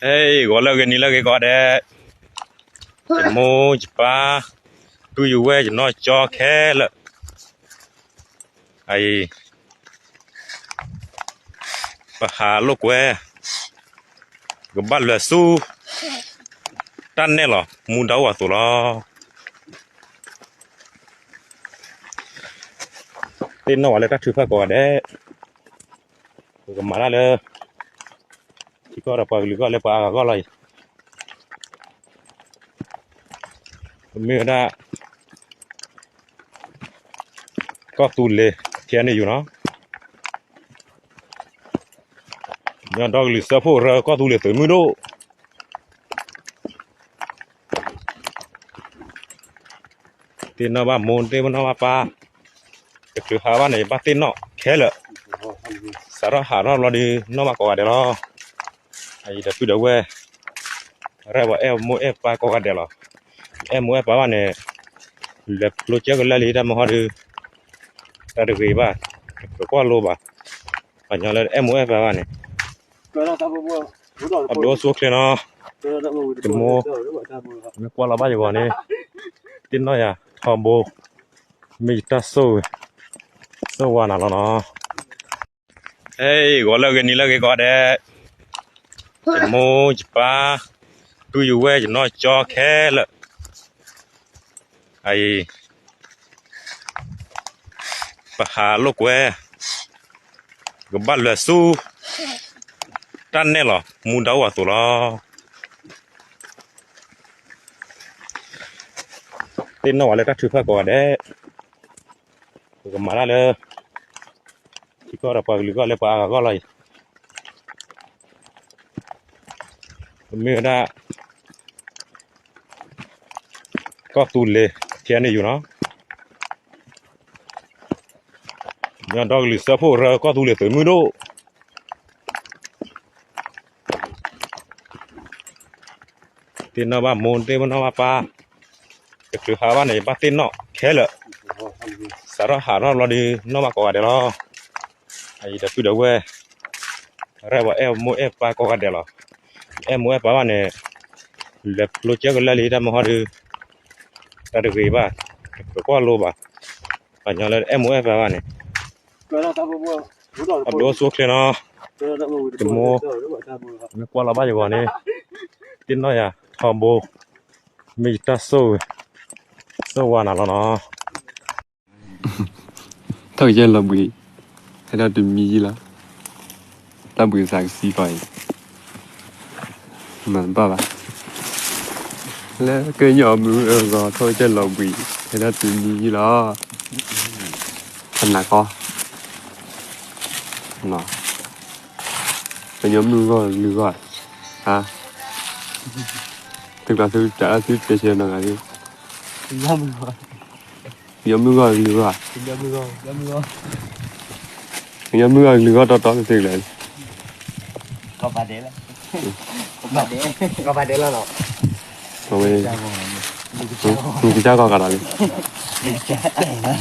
ဟဲ ဂီၤလၢအဂ့ၤ နံၤလၢအဂ့ၤကိးဂၤဒဲး, ယမိၢ်ယပၢ်, ပုၢ်ယဝဲၢ် ယနီၢ်ကၠီခဲလၢာ်, အအံၤ ပဟးလိာ်ကွဲ, ပကဘၣ်လဲၤဆူ တၢ်နဲၣ်လီၤမူဒါအိၣ်အသိးလီၤ. သ့ၣ်နီၣ်ဝဲလၢတၢ်ထုကဖၣ်ကိးဂၤဒဲး, ပကမၤတၢ်လၢ ထံကီၢ်ဒီးပှၤကလုာ်အဂီၢ်လၢပှၤအါဂၤအဂီၢ်လီၤအံၤ, ပမ့ၢ်ဝဲဒၣ် ကီၢ်သူလ့ၤ ထံအန့ၣ်ယူၤနီၤ, ညီဒီကလုာ်စၢဖှိၣ်ရၢ ကီၢ်သူလ့ၤသုးမုၢ်ဒိၣ် သ့ၣ်နီၣ်ဘၣ်မိၢ် သ့ၣ်နီၣ်ဘၣ်ပၢ်, တချုးဟးဘၣ်န့ၣ် ယဘၣ်သ့ၣ်နီၣ်ခဲလၢာ်, စးထီၣ်ဟးထီၣ်ဘျီဒီး နီၣ်ဘၣ်ကိးဂၤဒဲးလီၤ. အအံၤဒီးပုၢ်ဒီးဝဲၢ် ရဲၣ်ပှၤအဲၣ်မိၢ်အဲၣ်ပၢ်ကိးဂၤဒဲးလီၤ. အဲၣ်မိၢ်အဲၣ်ပၢ်ဘၣ်န့ၣ် လဲၤကျိကဲကလဲာ်လံ တၢ်မဟီဒီး တၢ်တဂ့ၤဘၣ်, တကွၢ်လိဘၣ်, ပှၤညီလၢအဲၣ်မိၢ်အဲၣ်ပၢ်ဘၣ်န့ၣ် အဒိၣ်ဆိချ့နီၤ, တမိၢ် မ့ၢ်ကွၢ်လီၤဘၣ်ယဂီၢ်န့ၣ် သ့ၣ်နီၣ်ယၤထီဘိ, မ့ၢ်ယတၢ်ဆိၣ်ဂ့ၤ ဆိၣ်ဝါနၤလီၤနီၤ. ဟဲ ဂီၤလၢအဂ့ၤ နံၤလၢအဂ့ၤကိးဂၤဒဲး, ယမိၢ်ယပၢ်, ပုၢ်ယဝဲၢ် ယနီၢ်ကၠီခဲလၢာ်, အအံၤ ပဟးလိာ်ကွဲ, ပကဘၣ်လဲၤဆူ တၢ်နဲၣ်လီၤမူဒါအိၣ်အသိးလီၤ. သ့ၣ်နီၣ်ဝဲလၢတၢ်ထုကဖၣ်ကိးဂၤဒဲး, ပကမၤတၢ်လၢ ထံကီၢ်ဒီးပှၤကလုာ်အဂီၢ်လၢပှၤအါဂၤအဂီၢ်လီၤအံၤ, ပမ့ၢ်ဝဲဒၣ် ကီၢ်သူလ့ၤ ထံအန့ၣ်ယူၤနီၤ, ညီဒီကလုာ်စၢဖှိၣ်ရၢ ကီၢ်သူလ့ၤသုးမုၢ်ဒိၣ် သ့ၣ်နီၣ်ဘၣ်မိၢ် သ့ၣ်နီၣ်ဘၣ်ပၢ်, တချုးဟးဘၣ်န့ၣ် ယဘၣ်သ့ၣ်နီၣ်ခဲလၢာ်, စးထီၣ်ဟးထီၣ်ဘျီဒီး နီၣ်ဘၣ်ကိးဂၤဒဲးလီၤ. အအံၤဒီးပုၢ်ဒီးဝဲၢ် ရဲၣ်ပှၤအဲၣ်မိၢ်အဲၣ်ပၢ်ကိးဂၤဒဲးလီၤ. အဲၣ်မိၢ်အဲၣ်ပၢ်ဘၣ်န့ၣ် လဲၤကျိကဲကလဲာ်လံ တၢ်မဟီဒီး တၢ်တဂ့ၤဘၣ်, တကွၢ်လိဘၣ်, ပှၤညီလၢအဲၣ်မိၢ်အဲၣ်ပၢ်ဘၣ်န့ၣ် အဒိၣ်ဆိချ့နီၤ, တမိၢ် မ့ၢ်ကွၢ်လီၤဘၣ်ယဂီၢ်န့ၣ် သ့ၣ်နီၣ်ယၤထီဘိ, မ့ၢ်ယတၢ်ဆိၣ်ဂ့ၤ ဆိၣ်ဝါနၤလီၤနီၤ. ထီၣ်ကစၢၢ်လီၤဘှံး ဟဲထီၣ်တမံၤယံၤလီၤ. တၢ်ဘှံးသးကသံကီးအံၤ မၤတဘၣ်ဘၣ်. လၢကညီမုၢ်အဂီၢ် ထီၣ်ကစၢၢ်လီၤဘှံး ဟဲထီၣ်တမံၤယံၤလီၤ. အနၢ်ကီ ကညီမုၢ်ဂီၢ်လုၢ်ဂီၢ် ဟါ သုကျါသုတၢ်အသုတဲဆၢနီၤဂၤသု ကညီမုၢ်ဂီၢ်လုၢ်ဂီၢ် ကညီမုၢ်ဂီၢ်လုၢ်ဂီၢ်တီတီသုကျါ ကဘၣ်ဒဲးလီၤနီၤ အဝဲ နကစၢ်ဂီၢ်ကဒီးလံ